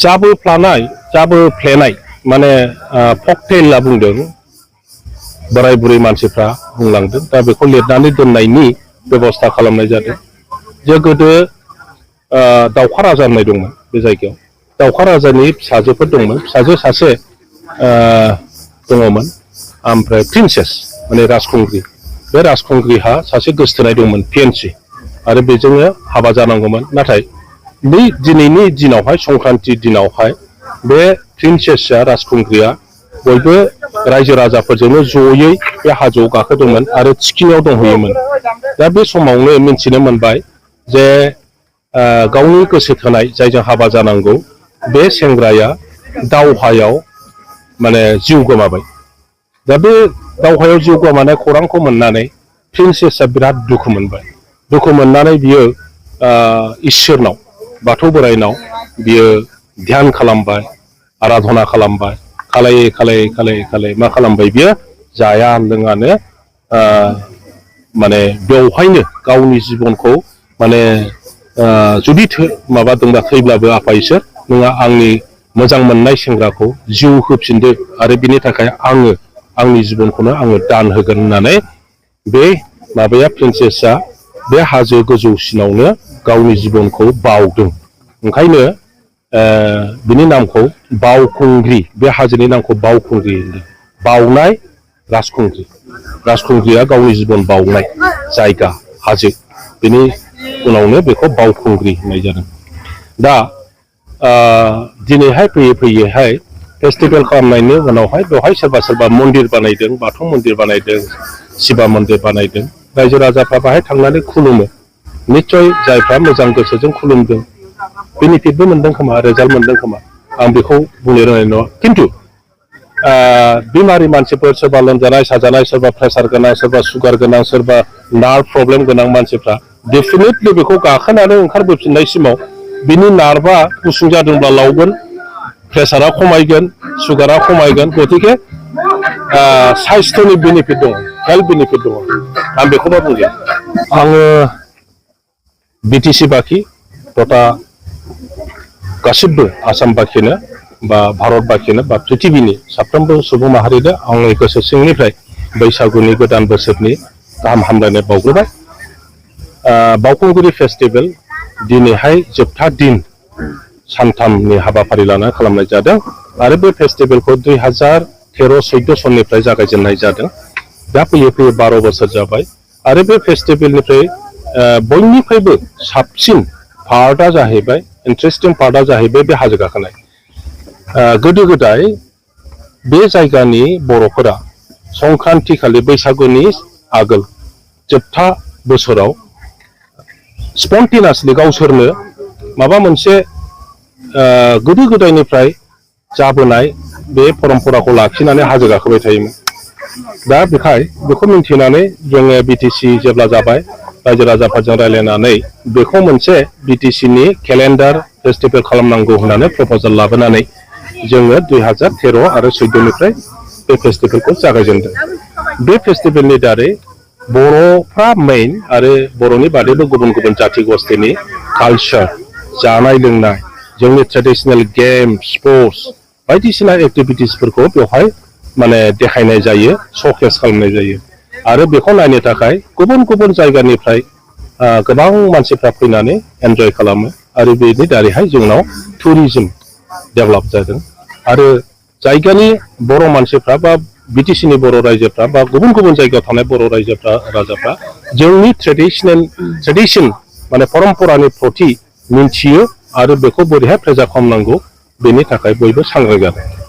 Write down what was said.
जाबोफ्लेनाय माने फकटेल होनना बुंदों बोराय बुरै मानसिफ्रा बुंलांदों दा बेखौ लिरनानै दोननायनि बेबस्था खालामनाय जादों जे गोदो दावखा राजा होननाय दंमोन बे जायगायाव दावखा राजानि फिसाजोफोर दंमोन फिसाजो सासे दङमोन ओमफ्राय प्रिन्सेस माने राजखुंग्रि बे राजखुंग्रिहा सासे गोसथोनाय दंमोन पिएनसि आरो बेजोंनो हाबा जानांगौमोन नाथाय दिनैनि दिनावहाय संक्रान्ति दिनावहाय बे प्रिन्सेसआ राजखुंग्रिया बयबो रायजो राजाफोरजोंनो जयै बे हाजोआव गाखोदोंमोन आरो थिखिनियाव दंहैयोमोन दा बे समावनो मिन्थिनो मोनबाय जे गावनि गोसो थोनाय जायजों हाबा जानांगौ बे सेंग्राया दावहायाव माने जिउ गोमाबाय दा बे दावहायाव जिउ गोमानाय खौरांखौ मोननानै प्रिन्सेसआ बिराद दुखु मोनबाय दुखु मोननानै बियो इसोरनाव बाथौ बोराइनाव बियो ध्यान खालामबाय आराधना खालामबाय खालायै मा खालामबाय बियो जाया लोङानो माने बेवहायनो गावनि जिबनखौ माने जुदि माबादोंबा थैब्लाबो आफा इसोर नोंहा आंनि मोजां मोननाय सेंग्राखौ जिउ होफिनदो आरो बिनि थाखाय आङो आंनि जिबनखौनो आङो दान होगोन होननानै बे माबाया प्रिन्सेसआ बे हाजो गोजौसिनावनो गावनि जिबनखौ बावदों ओंखायनो बिनि नामखौ बावखुंग्रि बे हाजोनि नामखौ बावखुंग्रि बावनाय राजखुंग्रिया गावनि जिबन बावनाय जायगा हाजो बेनि उनावनो बेखौ बावखुंग्रि होननाय जादों दा दिनैहाय फैयैहाय फेस्टिभेल खालामनायनि उनावहाय बेवहाय सोरबा मन्दिर बानायदों बाथौ मन्दिर बानायदों शिबा मन्दिर बानायदों रायजो राजाफ्रा बाहाय थांनानै खुलुमो निश्चय जायफ्रा मोजां गोसोजों खुलुमदों बेनिफिटबो मोनदों खोमा रिजाल्ट मोनदों खोमा आं बेखौ बुंनो रोंनाय नङा खिन्थु बेमारि मानसिफोर सोरबा लोमजानाय साजानाय सोरबा प्रेसार गोनां सोरबा सुगार गोनां सोरबा नार्भ प्रब्लेम गोनां मानसिफ्रा डेफिनेटलि बेखौ गाखोनानै ओंखारबोफिननायसिमाव बिनि नार्भआ गुसुं जादोंब्ला लावगोन प्रेसारा खमायगोन सुगारा खमायगोन गतिके साइस्थ'नि बेनिफिट दङ हेल्थ बेनिफिट दङ आं बेखौबो बुंगोन आङो बिटिसि बाखि तथा गासिबो आसाम बाखिनो बा भारत बाखिनो बा पृथिबीनि साफ्रोमबो सुबुं माहारिनो आंनि गोसो सिंनिफ्राय बैसागुनि गोदान बोसोरनि गाहाम हामलायनाय बावग्रोबाय बावखुंग्रि फेस्टिभेल दिनैहाय जोबथा दिन सानथामनि हाबाफारि लानानै खालामनाय जादों आरो बे फेस्टिभेलखौ 2013-14 सननिफ्राय जागायजेननाय जादों दा फैयै 12 बोसोर जाबाय आरो बे फेस्टिभेलनिफ्राय बयनिफ्रायबो साबसिन पार्टआ जाहैबाय इन्टारेस्टिं पार्टआ जाहैबाय बे हाजो गाखोनाय गोदो गोदाय बे जायगानि बर'फोरा संक्रान्ति खालि बैसागुनि आगोल जोबथा बोसोराव स्पन्टेनियासलि गावसोरनो माबा मोनसे गोदो गोदायनिफ्राय जाबोनाय बे परम्पराखौ लाखिनानै हाजो गाखोबाय थायोमोन दा बेखौ मिन्थिनानै जोङो बिटिसि जेब्ला जाबाय रायजो राजाफोरजों रायज्लायनानै बेखौ मोनसे बिटिसिनि केलेन्डार फेस्टिभेल खालामनांगौ होननानै प्रप'जाल लाबोनानै जोङो 2013 आरो 14निफ्राय बे फेस्टिभेलखौ जागायजेनदों बे फेस्टिभेलनि दारै बर'फ्रा मेइन आरो बर'नि बादैबो गुबुन गुबुन जाथि गस्थिनि कालचार जानाय लोंनाय जोंनि ट्रेडिशनेल गेम स्पर्ट्स बायदिसिना एक्टिभिटिसफोरखौ बेवहाय माने देखायनाय जायो श'केस खालामनाय जायो आरो बेखौ नायनो थाखाय गुबुन गुबुन जायगानिफ्राय गोबां मानसिफ्रा फैनानै एन्जय खालामो आरो बेनि दारैहाय जोंनाव टुरिजम डेभेलप जादों आरो जायगानि बर' मानसिफ्रा बा बिटिसिनि बर' रायजोफ्रा बा गुबुन गुबुन जायगायाव थानाय बर' राजाफ्रा जोंनि ट्रेडिशन माने परम्परानि प्रति मिन्थियो आरो बेखौ बोरैहाय प्रेजार्भ खालामनांगौ बेनि थाखाय बयबो सांग्रां जादों